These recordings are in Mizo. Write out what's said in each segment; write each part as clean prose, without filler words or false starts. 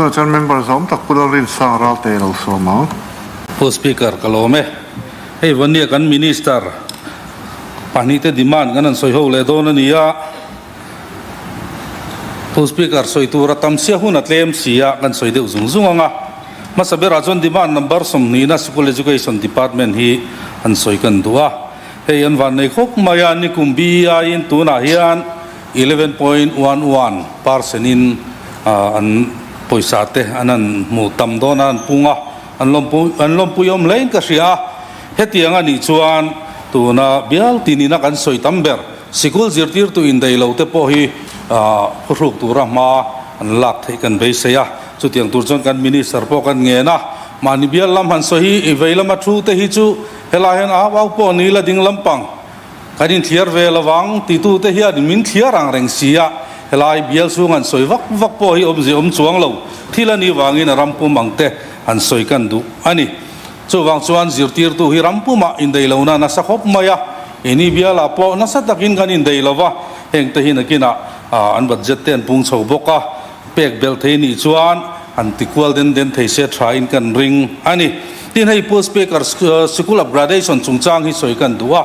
Tunah chuan member zawm tak Pu Lalrinsang Ralte lo sawm ang. Pu Speaker, ka lawm e. Hei Vania kan Minister pahnihte demand kan han sawi ho leh dawn a ni a. Pu Speaker, sawi tur a tam sia hun a tlem si a, kan sawi deuh zung zung ang a. Hmasa berah chuan demand number sawmhnihna School Education Department hi an sawi kan duh a. Hei an van nei khawp mai a, nikum BEI in tunah hian 11.11 percent in an pawisa te an han hmu tam dawn a, an pung a, an lawmpui an lawmpui awm hlein ka hria a. Hetiang a nih chuan tuna bial tinina kan sawi tam ber sikul zirtirtu indaih lo te pawh hi phuhruk tura hma an lak theih kan beisei a. Chutiang tur chuan kan minister pawh kan ngen a, mahni bial lam han sawi hi i vei lama thu te hi chu Helai hian au au pawh ni la ding lampang kan inthliar ve lovang titute hian min thliar ang reng si a, helai bial chhung han sawi vak vak pawh hi awmzia awm chuang lo thil a nih vangin a ram pum ang te han sawi kan duh a ni. Chuvang chuan zirtirtu hi ram pumah indaih lohna nasa khawp mai a, ini bialah pawh nasa takin kan indaih lo va, hengte hi nakinah an budget te an pung chho bawk a, Pek belh thei nih chuan an ti kual den den thei se tha in kan ring a ni. Tin hei Pu Speaker, Sikul Upgradation chungchang hi sawi kan duh a.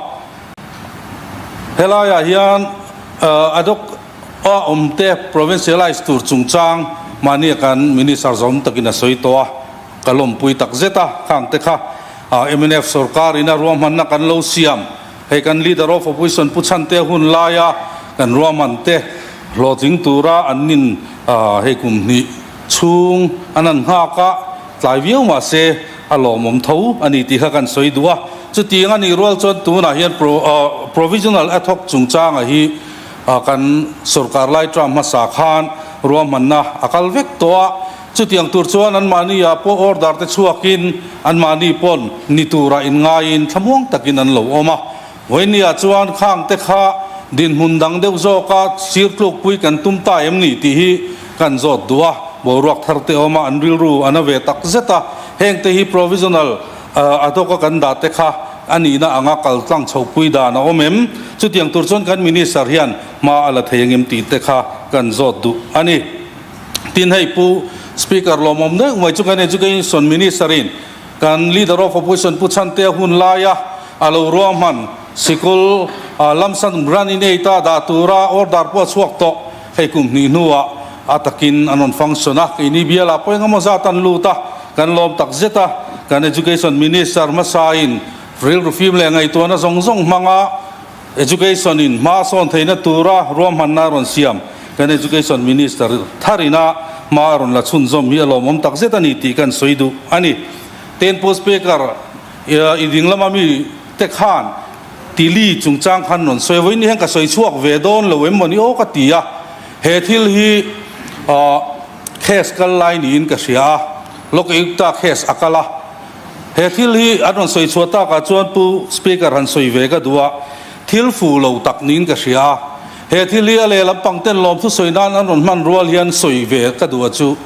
Helaiah hian ad hoc a awm te provincialize tur chungchang mahnia kan Minister zawm takin a sawi tawh a, ka lawmpui tak zet a, khang te kha mnf sorkar in a ruahmanna kan lo siam. Hei kan Leader of Opposition Pu Chhantea hun laia kan ruahman te hlawhtling tura an nin hei kum hnih chhung an han nghak a, tlai viau mah se a lawmawm tho a ni tih kha kan sawi duh a. Chutiang a nih rual chuan tunah hian Provisional ad hoc chungchanga hi kan sorkar lai term hmasa khan ruahmanna a kal vek tawh a. Chutiang tur chuan anmahni ah pawh order te chhuakin anmahni pawn ni turah inngaiin thlamuang takin an lo awm a. Vawiini ah chuan khang te kha dinhmun dang deuh zawka sir tlukpui kan tum ta em ni tih hi kan zawt duh a. Boruak thar te awm a, an rilru an a ve tak zet a. Heng te hi provisional ad hoc a kan dah te kha a nihna anga kal tlang chhohpui dan a awm em? Chutiang tur chuan kan minister hian hma a la thei angem tih te kha kan zawt duh a ni. Tin hei Pu Speaker lawmawm deuh mai chu kan Education Minister in kan Leader of Opposition Pu Chhantea hun laia a lo ruahman sikul Lamsan Grant in Aid a dah tura order pawh a chhuak tawh. Hei kum hnih hnuah a takin an rawn function a, keini bialah pawh engemaw zat an lut a, kan lawm tak zet a, kan Education Minister hmasain rilru fim leh ngaihtuahna zawng zawng hmanga Education in hma a sawn theihna tura ruahmanna a rawn siam. Kan Education Minister thar ina hma a rawn la chhunzawm hi a lawmawm takzet a ni tih kan sawi duh a ni. Ten Pu Speaker, i ding lama mi te khan tili chungchang khan rawn sawi a, vawiin ni hian ka sawi chhuak ve dawn lo em mawni aw ka ti a, he thil hi case kal lai niin ka hria a, Lokayukta case a kal a. He thil hi an rawn sawi chhuah takah chuan Pu Speaker han sawi ve ka duh a, thil fu lo tak niin ka hria a. He thil hi a lehlam pangten lawmthu sawi nan an rawn hman rual hian sawi ve ka duh a chu.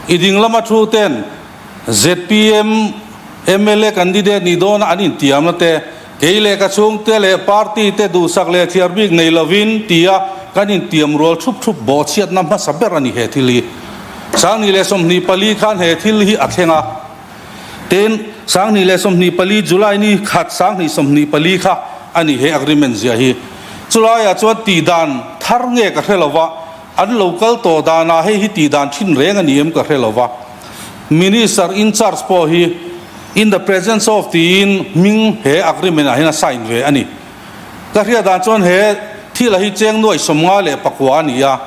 I ding lama thu ten zpm mla candidate nih dawna an intiamna te, kei leh ka chhungte leh party te duhsak leh thliar bik nei lovin tia kan intiam rual thup thup bawhchhiatna hmasa ber a ni he thil hi. 2024 khan he thil hi a thleng a. Tin, 2024 July ni khat 2024 kha a ni he agreement zia hi. Chulaiah chuan tihdan thar nge ka hre lo va, an lo kal tawh danah hei hi tihdan thin reng a ni em ka hre lo va. Minister in charge pawh hi in the presence of tiin hming he agreement ah hian a sign ve a ni. Ka hriat dan chuan he thil a hi cheng nuaih 59 a ni a.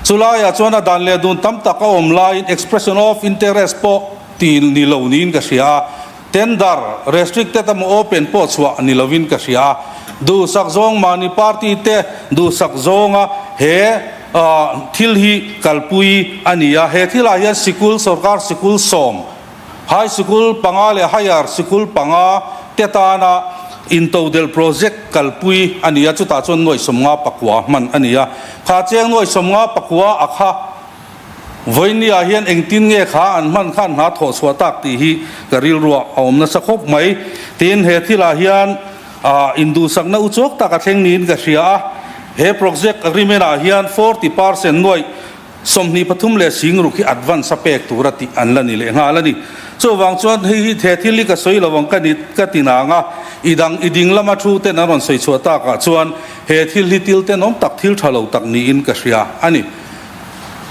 Chulaiah chuan a dan leh dun tam tak a awm laiin expression of interest pawh ti ni lo niin ka hria a, tender restricted emaw open pawh chhuah ni lovin ka hria a. Duhsak zawng mahni party te duhsak zawnga he thil hi kalpui a ni a. He thilah hian sikul, sorkar sikul sawm, High Sikul panga leh Higher Sikul panga te tana intodelh project kalpui a ni a, chutah chuan nuaih 59 hman a ni a. Kha cheng nuaih 59 a kha vawinia hian engtin nge kha an hman khan hna thawh chhuah tak tih hi ka rilruah a awm nasa khawp mai. Tin, he thilah hian induhsakna u chawk tak a thleng niin ka hria a, he project agreement ah hian 40 percent nuaih. 23 leh 6000 hi advance a pek tura tih an la ni leh nghal a ni. Chuvang chuan hei hi the thil hi ka sawi lo ang ka ni ka ti nang a, i dang i ding lama thu ten an rawn sawi chhuah takah chuan he thil hi til tenawm tak thil tha lo tak niin ka hria a ni.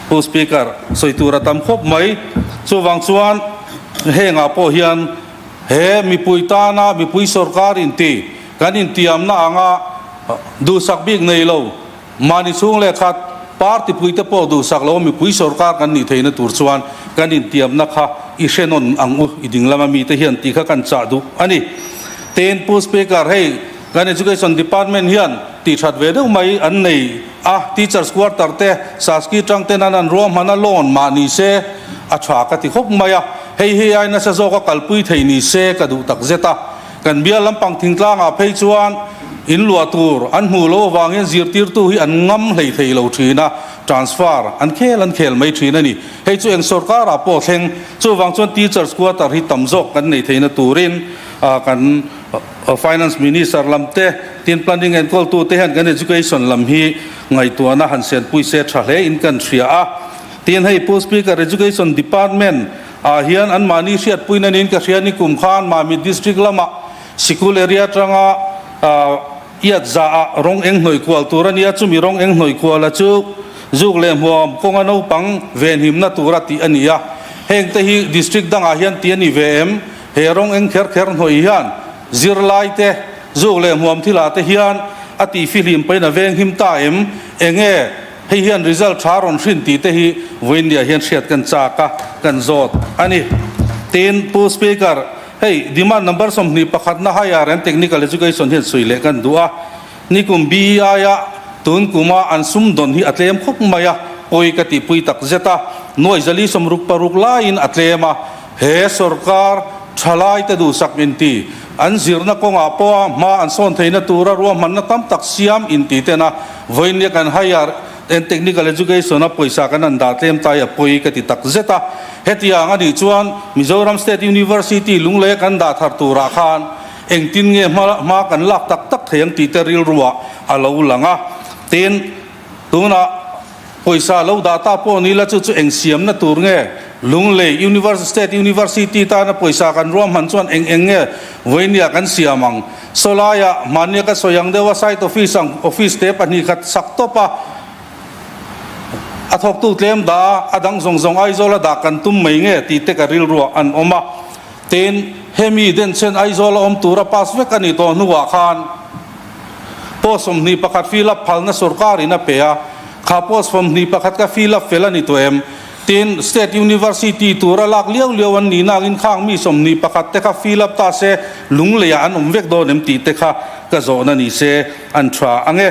Pu Speaker, sawi tur a tam khawp mai. Chuvang chuan hengah pawh hian he mipui tana mipui sorkar inti kan intiamna anga duhsak bik nei lo, Mahni chhung leh khat party puite pawh duhsak lo mipui sorkar kan nih theihna tur chuan kan intiamna kha i hre nawn ang u, i ding lama mite hian tih kha kan chah duh a ni. Tin, Pu Speaker, hei kan Education Department hian tih that ve deuh mai an nei a, Teachers Quarter te, Saski tang ten an an ruahman a loan mah ni se a tha ka ti khawp mai a, hei hi ai nasa zawk a kalpui thei ni se ka duh tak zet a. Kan bial lampang thingtlangah phei chuan in luah tur an hmuh loh avangin zirtirtu hi an ngam hlei thei lo thin a, transfer an khel an khel mai thin a ni. Hei chu eng sorkarah pawh thleng. Chuvang chuan teachers quarter hi tam zawk kan nei theihna turin kan Finance Minister lam te, tin planning enkawltu te hian kan education lam hi ngaihtuahna han senpui se tha hle in kan hria a. Tin hei Pu Speaker Education Department Ah hian anmahni hriatpuina niin ka hria ni kum khan Mamit District lamah sikul area atanga iat za ah rawng eng hnawih kual tur a nia, chumi rawng eng hnawih kuala chu zuk leh hmuam kawnga naupang venhimna tura tih a ni a, heng te hi District dangah hian tih a ni ve em? He rawng eng kher kher hnawih hian zirlai te zuk leh hmuam thilah te hian a tih fihlim pahin a venghim ta em? Enge? Hei hian result tha rawn hrin tih te hi vawiinniah hian hriat kan chak a, kan zawt a ni. Tin, Pu Speaker, hei demand number 21 na higher and technical education hian sawi leh kan duh a. Nikum BEI a tun kuma an sum dawn hi a tlem khawp mai a, pawi ka tihpui tak zet a. Nuai zali 66 laiin a tlem a, he sorkar thalai te duhsak inti an zirna kawngah pawha hma an sawn theihna tura ruahmanna tam tak siam inti tena Vawinia kan Higher and Technical Education a pawisa kan han dah tlem tai a pawi ka ti tak zet a. Hetiang a nih chuan Mizoram State University Lungleia kan dah thar turah khan engtin nge hma hma kan lak tak tak thei ang tih te rilruah a lo lang a. Tin, tunah pawisa lo dah ta pawh ni la chu chu eng siamna tur nge Lunglei University State University tana pawisa kan ruahman chuan eng eng nge vawinia kan siam ang? Sawlaiah mahnia ka sawi ang deuh a site office ang office te 2 khat sak tawp a, a thawktu tlem dah a, a dang zawng zawng Aizawl a dah kan tum mai nge tih te ka rilruah an awm a. Tin, hemi denchhen Aizawl a awm tura pass vek a nih tawh hnuah khan post 21 fill up phalna sorkarin a pe a, kha post 21 kha fill up fel a ni tawh em? Tin, State University tura lak liau liau an nih nangin khang mi 21 te kha fill up ta se lungleiah an awm vek dawn em tih te kha ka zawhna ni se an tha ang e.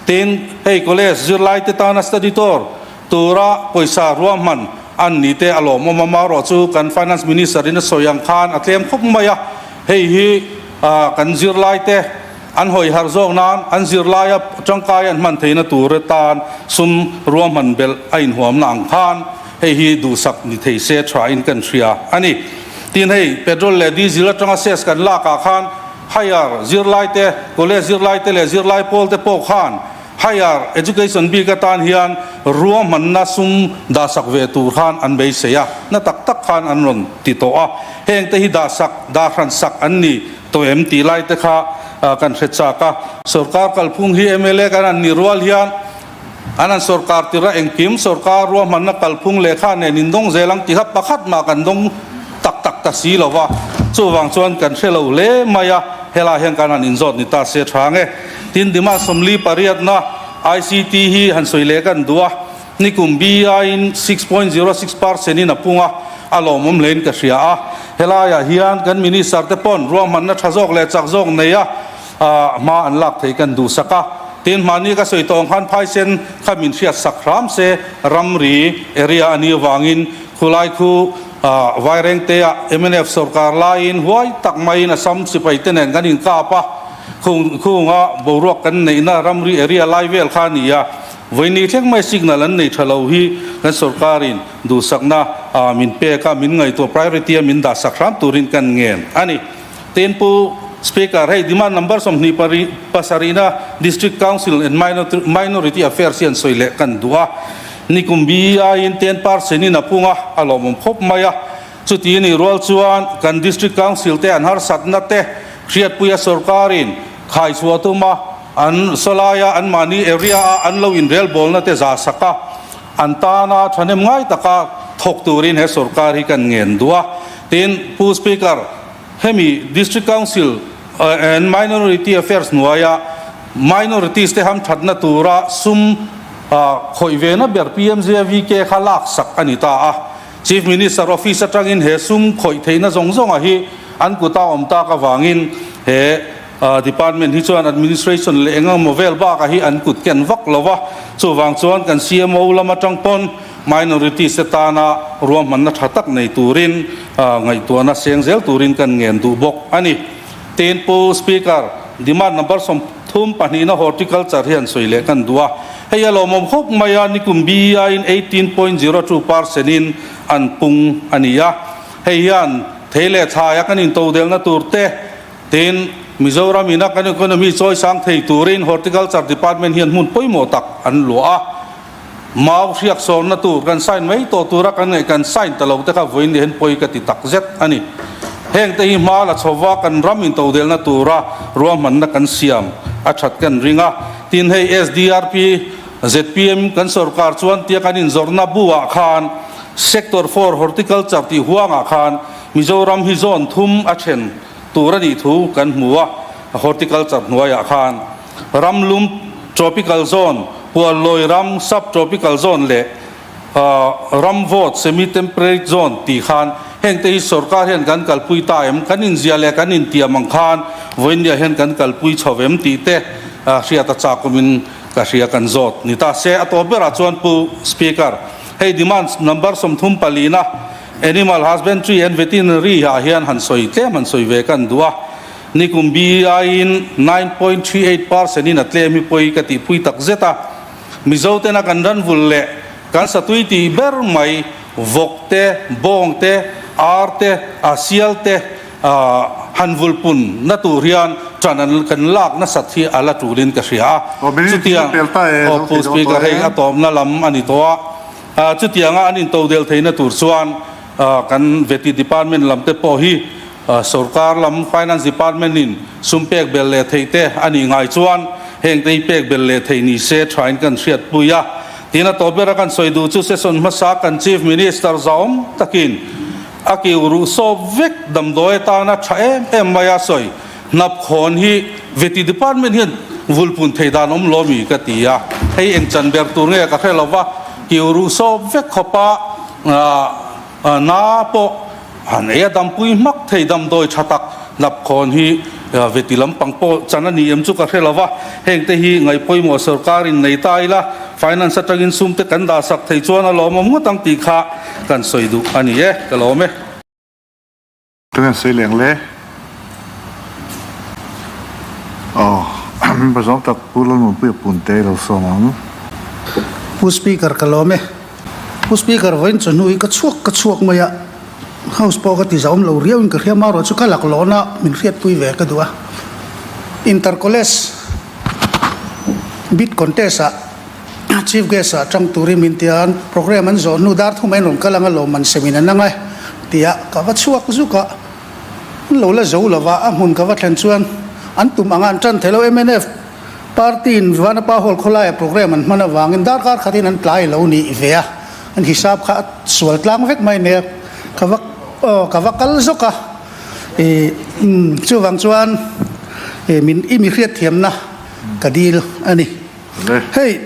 Tin, hei college zirlai te tana study tour tura pawisa ruahman an ni te a lawmawm a, marawh chu kan Finance Minister in a sawi ang khan a tlem khawp mai a, hei hi kan zirlai te An hawi harh zawk nan an zirlaia tangkai an hman theihna tur atan sum ruahman belh a inhuamna ang khan hei hi duhsak ni thei se tha in kan hria a ni. Tin hei petrol leh diesel atanga cess kan lak ah khan higher zirlai te, college zirlai te leh zirlai pawl te pawh khan higher education bik atan hian ruahmanna sum dahsak ve tur khan an beisei a, na tak tak khan an rawn ti tawh a, heng te hi dahsak, dahhransak an ni. Tawh em tih lai te kha kan hre chak a. Sorkar kalphung hi mla kan an nih rual hian an an sorkar tirh a engkim sorkar ruahmanna kalphung lehkha nen in dawng zel ang tih kha pakhat mah kan dawng tak tak ta si lo va. Chuvang chuan kan hre lo hle mai a, helai hian kan han inzawt ni ta se tha nge. Tin Dima 48na ICT hi han sawi leh kan duh a. Nikum BI in 6.06% in a pung a, a lawmawm hlein ka hria a. Helaiah hian kan Minister te pawn ruahmanna tha zawk leh chak zawk nei a, hma an lak thei kan duhsak a. Tin, hmahni ka sawi tawh ang khan phaisen kha min hriat sak hram se, ramri area a nih avangin khulai khu Vairengte-ah mnf sorkar laiin huai tak maiin Assam sipai te nen kan inkap a, khunga boruak kan neihna ramri area lai vel kha a ni a. Vawiini thleng mai signal an nei tha lo hi kan sorkarin duhsakna min pek a, min ngaihtuah priority a min dahsak hram turin kan ngen a ni. Tin Pu Speaker, hei demand number 27na District Council and Minority Affairs hi an sawi leh kan duh a. Nikum BEI-in 10% in a pung a, a lawmawm khawp mai a. Chuti nih rual chuan kan District Council te an harsatna te hriatpuia sorkarin khaichhuah tuma an sawlaia anmahni area-a an lo inrelbawlna te za sak a, an tana thahnem ngai taka thawk turin he sorkar hi kan ngen duh a. Tin, Pu Speaker, hemi District Council and Minority Affairs hnuaia minorities te hamthatna tura sum khawih vena ber PMJVK kha laksak a ni ta a. Chief Minister Office atangin he sum khawih theihna zawng zawnga hi an kuta awm tak avangin he Department hi chuan Administration leh eng emaw vel bakah hi an kut ken vak lo va, chuvang chuan kan CMO lam atang pawn Minorities te tana ruahmanna tha tak nei turin ngaihtuahna seng zel turin kan ngen duh bawk a ni. Tin, Pu Speaker, Demand number 32 na Horticulture hian sawi leh kan duh a, hei a lawmawm khawp mai a, nikum BEI in 18.02 percent in an pung a ni a, hei hian thei leh thlaia kan intodelna tur te, Tin, Mizoram ina kan economy chawi sang thei turin Horticulture Department hian hmun pawimawh tak an luah a. Mau hriak sawnna tur kan sign mai tawh tura kan ngaih kan sign ta lo te kha vawiin leh hian pawi ka ti tak zet a ni. Heng te hi hma la chhova kan ram intodelna tura ruahmanna kan siam a that kan ring a. Tin, hei SDRP, zpm kan sorkar chuan tia kan inzawrhna bu ah khan Sector for Horticulture tih huangah khan Mizoram hi zone thum a then tur a nih thu kan hmu a, horticulture hnuaiah khan ram lum tropical zone, Puallawi ram sub-tropical zone leh ram vawt semi-temperate zone tih khan hengte hi sorkar hian kan kalpui ta em, kan inzia leh kan intiam ang khan vawinia hian kan kalpui chho em tih te hriat a chakawmin ka hria kan zawt ni ta se. A tawp berah chuan Pu Speaker, hei demand number 34 na Animal Husbandry and Veterinary ah hian han sawi tlem han sawi ve kan duh a, nikum BEI in 9.38 percent in a tlem hi pawi ka tihpui tak zet a, Mizo tena kan ranvul leh kan satui tih ber mai vawk te, bawng te, ar te, a sial te han vulpun na tur hian ṭan an kan lak nasat hi a la ṭulin ka hria a, chutiang aw Pu Speaker hei a tawpna lam a ni tawh a. Chutianga an intodel theihna tur chuan kan Vety Department lam te pawh hi sorkar lam Finance Department in sum pek belh leh theih te a nih ngai chuan heng te hi pek belh leh theih ni se thain kan hriatpui a. Tin a tawp bera kan sawi duh chu session hmasa kan Chief Minister zahawm takin a kiu ruh sawp vek damdawi atana tha em em mai a sawi. Hnap khawn hi Vety Department hian vulpun thei dan awm lo mi ka ti a, hei eng chan ber tur nge ka hre lo va, kiu ruh sawp vek khawpa na pawh han ei a dampui hmak thei damdawi tha tak hnap khawn hi Vety lampang pawh chan a ni em chu ka hre lo va, heng te hi ngaihpawimawh sorkar in nei ta ila finance atangin sum te kan dah sak thei chuan a lawmawm ngawt ang tih kha kan sawi duh a ni e, ka lawm e. Tunge sawi leng le? Aw, member zawng tak Pu Lalnunpuia Punte lo sawm ang. Pu Speaker ka lawm e. Pu Speaker vawiin chu hnu hi ka chhuak ka chhuak mai a, House pawh ka ti zahawm lo riau in ka hria marawh chu ka laklawh na min hriatpui ve ka duh a. Inter College Bid Contest ah Chief Guest ah tang turin min ti a, program an zawh hnu dar thum a inrawn kal ang a lawm an sem in an ang e ti a, ka va chhuak zuk a, an lo la zo lo va, a hmun ka va thlen chuan an tum anga an tan thei lo, mnf party in Vanapa Hall khawlaia program an hman avangin darkar khatin an tlai lo nih ve a, an hisap kha a sual tlang vek mai nia, ka va aw ka va kal zawk a, ih chuvang chuan ih min i mi hriatthiamna ka dil a ni. Hei,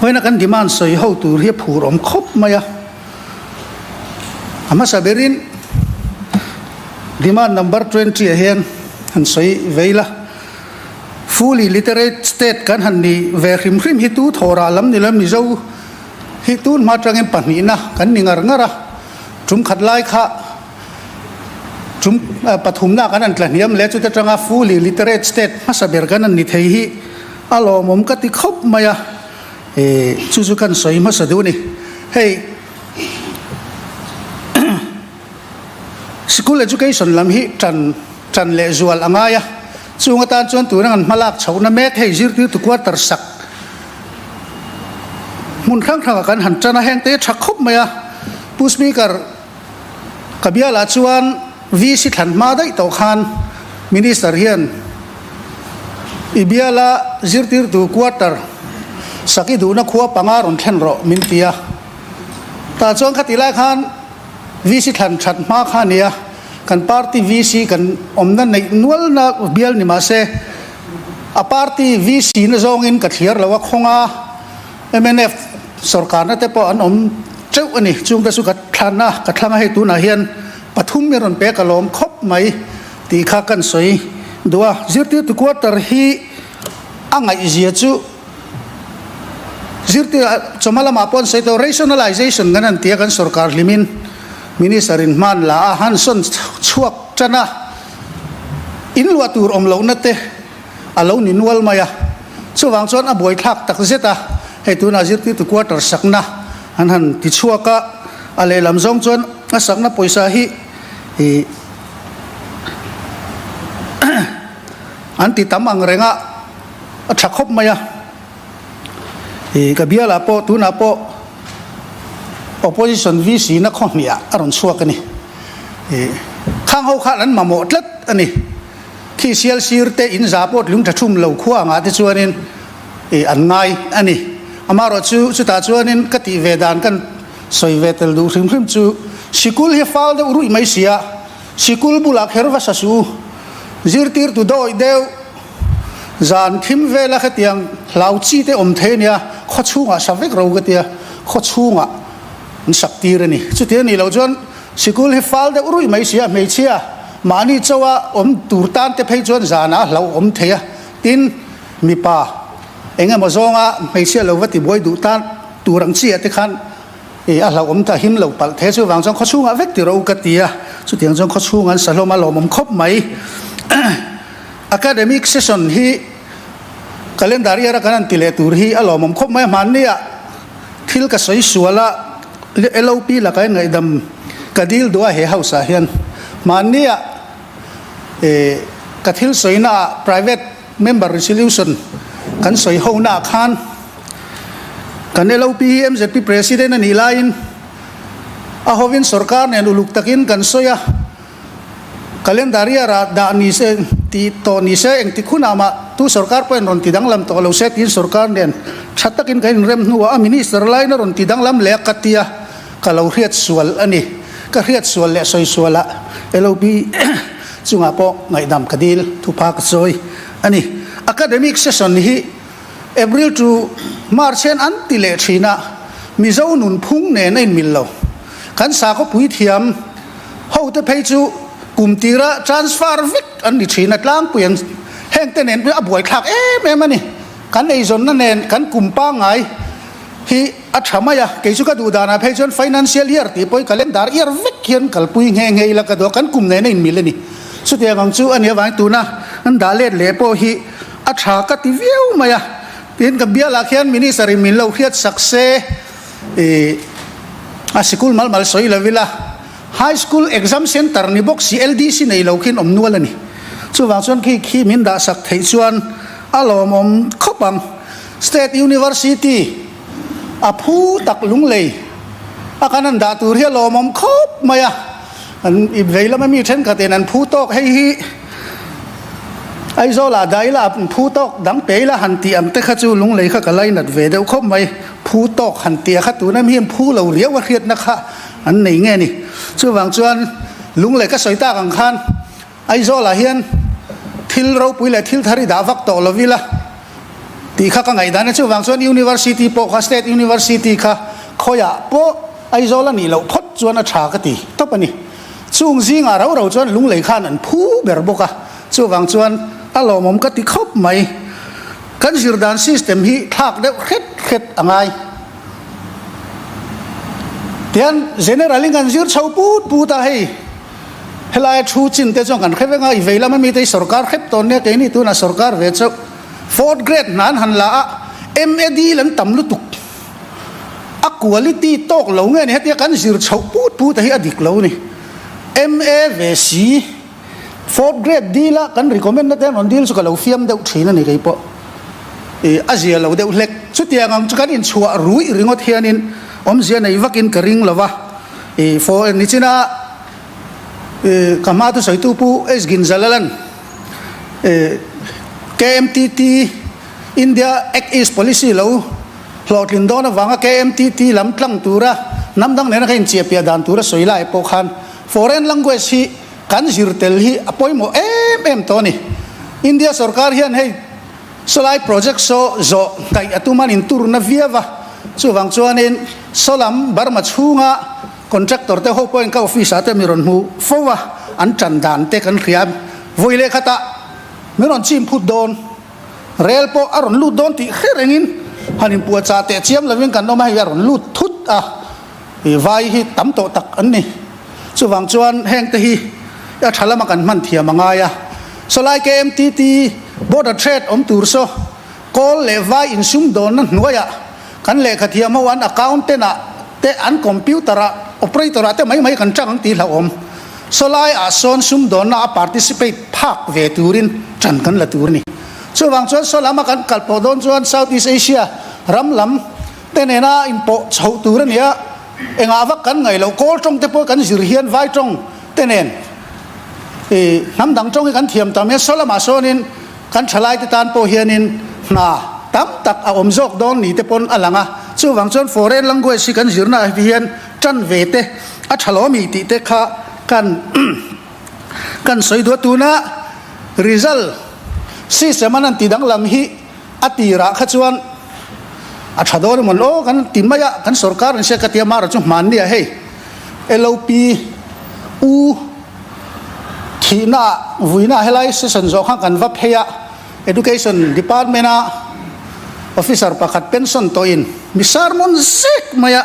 vawiina kan demand sawi ho tur hi a phur awm khawp mai a. A hmasa berin demand number 20 ah hian han sawi vei la. Fully literate state kan han ni ve hrim hrim hi tu thawrah lam ni lo Mizo hi tun hma atangin pahnihna kan ni ngar ngar a. Tum khat lai kha Tum pathumna kan han tla hniam leh chuta tanga fully literate state hmasa ber kan han ni thei hi a lawmawm ka ti khawp mai a, chu chu kan sawi hmasa duh a ni. Hei school education lam hi tan tan leh zual a ngai a, chung atan chuan tuna kan hmalak chhohna mek hei zirtirtu quarter sak hmun. Hmun hrang hrangah kan han tan a, hengte hi a tha khawp mai a. Pu Speaker, ka bialah chuan VC thlan hma daih tawh khan Minister hian i biala zirtirtu quarter sak i duhna khua panga rawn thlen rawh min ti a. Tah chuan khati lai khan VC thlan that hma kha a ni a, kan party VC kan awmna neih nualna bial ni mah se a party VC na zawngin ka thliar lo a, khawnga mnf sorkarna te pawh an awm teuh a ni. Chungte chu ka thlan a, ka thlang a, hei tunah hian pathum i rawn pek alawm khawp mai tih kha kan sawi duh a. Zirtirtu quarter hi a ngaihzia chu zirtir chawhma lamah pawh an sawi tawh, rationalization kan han ti a, kan sorkar hlimin minister in hman la a, han sawn chhuak tan a, in luah tur awm lohna te a lo ni nual mai a, chuvang chuan a buaithlak tak zet a, hei tunah zirtirtu quarter sakna an han ti chhuak a, a lehlam zawng chuan a sakna pawisa hi ih an ti tam ang reng a, a tha khawp mai a, ih ka bialah pawh tunah pawh opposition VC na khaw hniah a rawn chhuak a ni, ih khang ho khan an mamawh tlat a ni. Khi sial sir te in za pawh tlung tha thum lo khua angah te chuanin ih an ngai a ni. Amaherawh chu chutah chuanin ka tih ve dan kan sawi ve tel duh hrim hrim chu sikul hi fal deuh ruih mai si a, sikul bulah kher va sa suh u, zirtirtu dawih deuh zan thim vela khatiang hlau chi te awm thei a nia, khaw chhungah sa vek ro ka tia, khaw chhungah an sak tir a ni. Chuti a nih loh chuan Sikul hi fal deuh ruih mai si a, hmeichhia mahni chaua awm tur tan te phei chuan zanah a hlauhawm thei a, tin mipa eng emaw zawnga hmeichhia lo va tibuai duh tan tur ang chiah te khan ih a hlauhawm ta him lo palh thei a, chuvang chuan khawchhungah vek ti rawh u ka ti a, chutiang chuan khawchhung an sa hlawm a lawmawm khawp mai. Academic session hi calendar year a kan han ti leh tur hi a lawmawm khawp mai a, hmanniah thil ka sawi sual a, LOP laka in ngaihdam ka dil duh a he house ah hian mahni ah eh ka thil sawi na ah private member resolution kan sawi ho na ah khan kan LOP hi MZP president a nih laiin a hovin sorkar nen uluk takin kan sawi a. Calendar year ah dah ni se tih tawh ni se engtik hunah mah tu sorkar pawhin rawn ti danglam tawh lo se tiin sorkar nen tha takin kan inrem hnuah a minister lain a rawn ti danglam leh a ka tia ka lo hriat sual a ni. Ka hriat sual leh sawi sualah LOB chungah pawh ngaihdam ka dil thupha ka sawi a ni. Academic session hi April to March hian an ti leh thin a, Mizo nunphung nen a inmil lo. Kan sakhaw puithiam Hote phei chu kum tira transfer vek an ni thin a, tlangpui an hengte nen pawh a buaithlak em em a ni. Kan eizawnna nen kan kum pangngai hi a tha mai a, kei chu ka duh danah phei chuan financial year tih pawhin calendar year vek hian kalpui nghe nghe ila ka duh a, kan kum nen a inmil a ni. Chutiang ang chu a nih avangin tuna an dah let leh pawh hi a tha ka ti viau mai a, tin ka bialah khian minister in min lo hriat sak se ih a sikul mal mal sawi lo ila. High School Exam Centre ni bawk si LDC nei lo khian awm nual a ni. Chuvang chuan khi khi min dah sak theih chuan a lawmawm khawp ang. State University a phu tak lunglei a kan han dah tur hi a lawmawm khawp mai a. An vei lama mi thenkhatin an phu tawk hei hi Aizawlah dah ila an phu tawk dang pe ila han tih ang te kha chu lunglei kha ka lainat ve deuh khawp mai. Phu tawk han tih a kha tuna mi hian phu lo riau a hriatna kha An nei nge ni? Chuvang chuan lung leh ka sawi tak ang khan Aizawlah hian thil ropui leh thil thar i dah vak tawh lo ila tih kha ka ngaihdan a. Chuvang chuan University pawh kha State University kha khawiah pawh Aizawl a nih loh phawt chuan a tha ka ti tawp a ni. Chung zingah rau rau chuan lunglei khan an phu ber bawk a. Chuvang chuan a lawmawm ka ti khawp mai. Kan zirdan system hi thlak deuh hret hret a ngai. Tihian General in kan zir chho put put a, hei helaia thu chin te chuan kan hre vek a, i vei lama mite hi sorkar hrep tawn nia keini tunah sorkar ve chauh fourth grade hna an han la a, MA dil an tam lutuk a quality tawk lo nge ni hetia kan zir chhoh put put a hi a dik lo ni MA ve si. Fourth grade deal a kan recommend na te an rawn deal chu ka lo fiam deuh thin a ni kei pawh. Ih a zia lo deuh hlek. Chutiang ang chu kan inchhuah ruih ringawt hianin awmzia nei vakin ka ring lo va. I for nichina ka hma thusawitu Pu H Ginzalalan KMTT India Act East Policy lo hlawhtlin dawn avanga KMTT lam tlang tura hnam dang nena ka inchiahpiah dan tura sawi lai pawh khan foreign language hi kan zir tel hi a pawimawh em em tawh a ni. India sorkar hian hei sawlai project saw zawh hnaih a tum an inturna viau a, chuvang chuanin sawlam Burma chhunga contractor te ho pawhin ka office ah te mi rawn hmu fo a, an tan dan te kan hria vawi leh khatah min rawn chim phut dawn. Rel pawh a rawn lut dawn tih hre rengin han inpuahchah teh chiam lovin kan awm a, hei a rawn lut thut a, ih vai hi tam tawh tak an ni. Chuvang chuan heng te hi a tha lama kan hman thiam a ngai a. Sawlai KMTT border trade awm tur saw kawl leh vai insum dawnna hnuaiah kan lehkha thiam ho an accountant ah te an computer ah operator ah te mai mai kan tang ang tih hlauhawm. Sawlai ah sawn sumdawnna a participate phak ve turin tan kan la tur a ni. Chuvang chuan saw lama kan kal pawh dawn chuan South East Asia ram lam te nena inpawh chhoh tur a ni a, engah vak kan ngaih loh kawl tawng te pawh kan zir hian vai tawng te nen i hnam dang tawng hi kan thiam tam hian saw lamah sawnin kan thalai te tan pawh hianin hna tam tak a awm zawk dawn ni te pawn a lang a. Chuvang chuan foreign language hi kan zirna ah hian tan ve te a tha lo mi tih te kha kan kan sawi duh a. Tuna result system an an ti danglam hi a tirah kha chuan a tha dawn emaw aw kan ti mai a, kan sorkar an hria ka ti a, mara chu hmanni ah hei LOP U thihna ah vuina ah helai session zawh khan kan va phei a, Education Department a officer pakhat pension tawhin mi sermon zek mai a,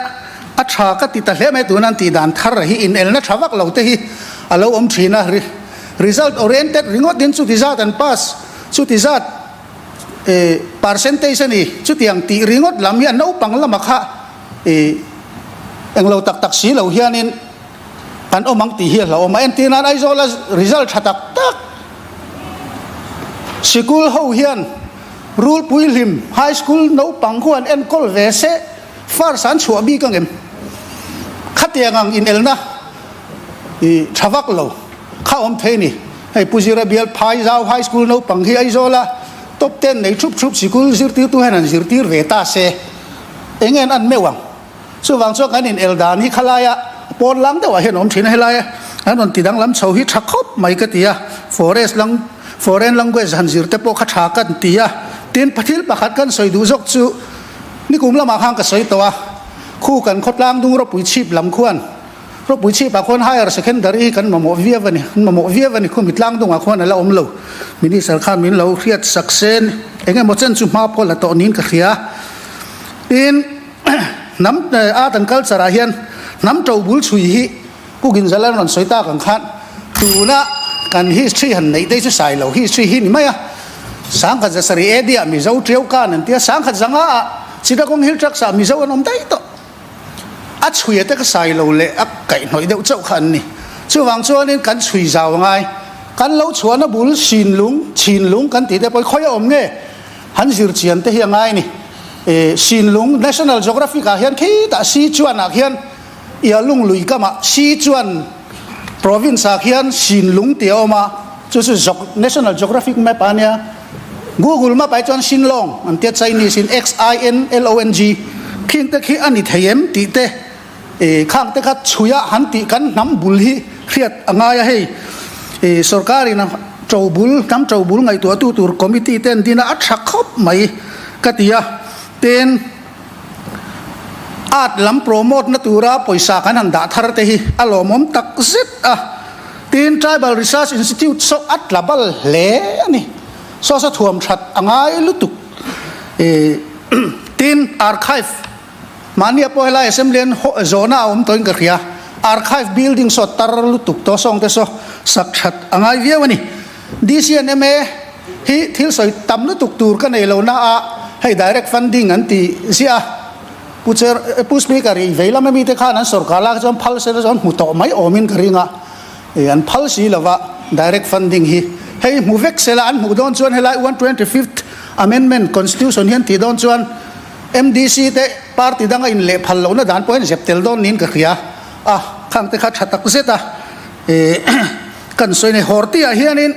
a tha ka ti ta hle mai tuna an tih dan thar hi inelna tha vak lo te hi a lo awm thin a, result oriented ringawt in chuti zat an pass chuti zat percentage a ni chutiang tih ringawt lam hi a naupang lama kha englo tak tak si lo hianin kan awm ang tih hi a hlauhawm a, entir nan Aizawl a result tha tak tak sikul ho hian Rulpui hlim High School naupang khu an enkawl ve se first an chhuah bik angem? Khatiang ang inelna i tha vak lo kha awm thei ni. Hei Pu Zira Bial Phaizau High School naupang hi Aizawla top ten nei thup thup sikul zirtirtu hian an zirtir ve ta se eng nge an an meuh ang? Chuvang chuan kan inel dan hi khalaia pawn lang deuhah hian a awm thin a, helaia an rawn ti danglam chho hi tha khawp mai ka ti a, forest lang foreign language han zir te pawh kha tha kan ti a, tin thil pakhat kan sawi duh zawk chu nikum lamah khan ka sawi tawh a, khu kan khawtlang dung ropui chhip lam khuan ropui chhipah khuan higher secondary hi kan mamawh viau a ni, an mamawh viau a ni, khumi tlang dungah khuan a la awm lo, minister khan min lo hriat sak sen eng emaw chen chu hma pawh la tawh niin ka hria, tin. Hnam art and culture ah hian hnam to bul chhui hi Pu Ginzal an rawn sawi tak ang khan tuna kan history han neih te chu sai lo history hi ni mai a. Sangkhat zasarih AD ah Mizo Tiau Kan an tia, sangkhat zanga ah Chittagong Hill Tracts ah Mizo an awm daih tawh. A chhui a te ka sai lo leh a kaihhnawih deuh chauh kha an ni. Chuvang chuanin kan chhui zau angai. Kan lo chhuahna bul Sinlung, Chinlung kan tih te pawh hi khawi a awm nge? Han zir chian te hi a ngai a ni. Sinlung National Geographic ah hian khitah Sichuan ah khian Ialung lui kamah Sichuan province ah khian Sinlung tih a awm a, chu chu National Geographic map ah ania. Google map ah hi chuan Xinlong an tia Chinese in X-I-N-L-O-N-G khing te khi a ni thei em tih te khang te kha chhui a han tih kan hnam bul hi hriat a ngai a hei sorkar in a to bul hnam to bul ngaihtuah tu tur committee te an din a a tha khawp mai ka ti a tin art lam promote na tura pawisa kan han dah thar te hi a lawmawm tak zet a tin tribal research institute saw a tla bal hle a ni saw saw thuam that a ngai lutuk tin archive Mahnia pawh helai Assembly an zawhna a awm tawhin ka hria. Archive building saw tar lutuk tawh sawng te saw sak that a ngai viau a ni. DC and ma hi thil sawi tam lutuk tur ka nei lo na a, hei direct funding an ti ziah a. Pu Chair, Pu Speaker i vei lam ami te khan an sorkar lak chuan phal se chuan hmu tawh mai awmin ka ring a. An phal si lova direct funding hi hei hmu vek sela an hmuh dawn chuan helai 125th amendment constitution hi an tih dawn chuan. MDC te party danga in leh phal lohna dan pawh hian zep tel dawn niin ka hria a, khang te kha tha tak zet a kan sawi nei. Horti ah hianin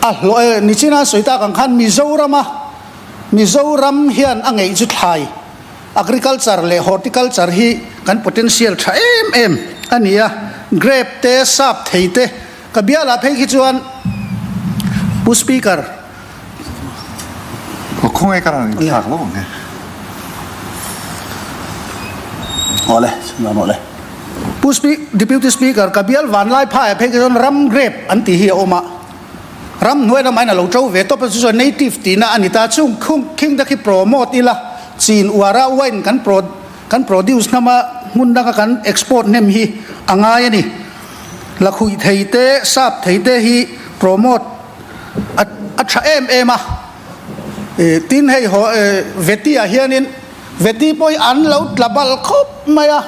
a hlawh e, nichina sawi tak ang khan Mizorama Mizoram hian a ngeih chu thlai, agriculture leh horticulture hi kan potential tha em em a ni a, grape te, sap thei te, ka bialah phei khi chuan Pu Speaker, Aw khawngaih ka rawn inthlak lo ang e. Awle, chhunzawm rawh le. Pu Deputy Speaker, ka bial vanlai phaiah phei khi chuan ram grape an tih hi a awm a. Ram hnuai lamah hian a lo to ve tawp a, chu chuan native tihna a ni ta. Chung khung khing te khi promote ila, chin uara wine kan pro kan produce hnam a, hmun danga kan export hnem hi a ngai a ni. Lakhuih thei te, sap thei te hi promote a a tha em em a. Tin hei haw Veti ah hianin Veti pawh hi an lo tla bal khawp mai a.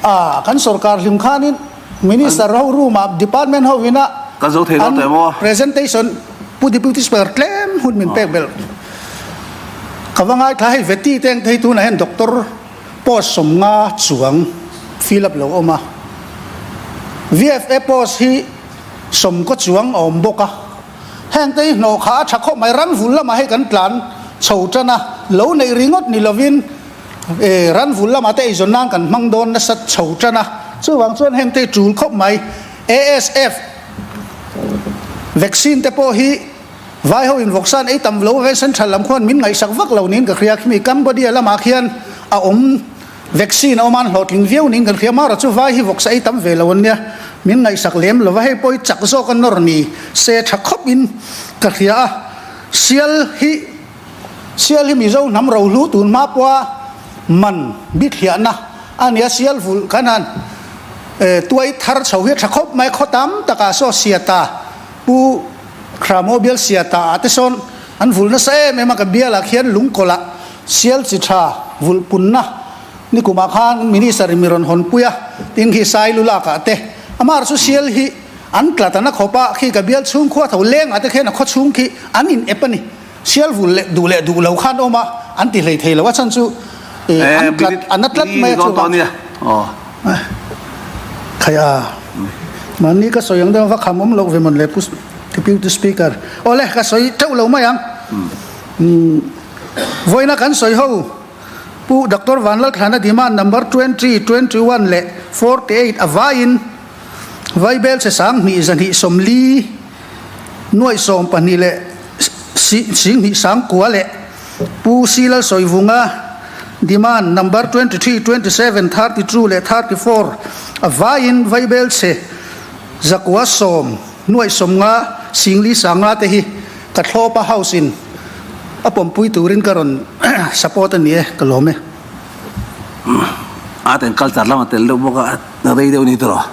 A kan sorkar hlim khanin Minister ho room ah department ho ina Kan zo thei lo an teh maw? presentation Pu Deputy Speaker tlem hun min pek belh. Ka va ngaithla hei Veti te ang te hi tunah hian Doctor post 50 chuang fill up lo awm a. VFA post hi 10 chuang a awm bawk a. Heng te hi hnawh kha a tha khawp mai ranvul lamah hei kan tlan chho tan a, lo neih ringawt ni lovin E, ran vul lamah te eizawn nan kan hmang dawn nasa chho tan a, chuvang chuan heng te hi tul khawp mai. ASF vaccine te pawh hi vai ho in vawksan ei tam lo aveng central lam khuan min ngaihsak vak lo niin ka hria, khimi Cambodia lamah khian a awm vaccine a awm a an hlawhtling viau niin kan hria, marawh chu vai hi vawksa ei tam ve lo an nia, min ngaihsak lem lo va, hei pawh hi chak zawk a nawr ni se tha khawp in ka hria a, sial hi. Sial hi Mizo hnam rohlu tun hma pawha man bithliahna a nia, sial vulh kan han tuai thar chho hi a tha khawp mai, khaw tam takah saw Siata, Pu Khramo bial Siata ah te sawn an vulh nasa em em a, ka bialah khian lungkawlah sial chi tha vulh punna nikumah khan Minister in mi rawn hawn pui a, tin khi Sailu lakah te amah chu sial hi an tla ta na khawp a, khi ka bial chhung khua tho lengah te khian a khaw chhung khi an in ep a ni. Sial vul leh duh leh duh lo khan awm a, an ti hlei thei lo a chhan chu an tlat an na tlat mai a chuvang Khai a, mahni ka sawi ang deuh va kham awm loh ve mawn le Pu Deputy Speaker. Awle ka sawi teuh lo mai ang. Vawiina kan sawi ho Pu Doctor Vanlalthlana demand number 20, 21 leh 48 a vaiin Vaibel che 20 240 nuaih 12 leh 20 sangkua leh Pu Si Lalsawivunga demand number 23, 27, 32 leh 34 a vaiin Vaibel che zakua sawm nuaih 50 singli 50 te hi ka thlawpa House in a pawmpui turin ka rawn support a ni e, ka lawm e. Art and culture lama tel deuh bawk a, rei deuh ni tawh.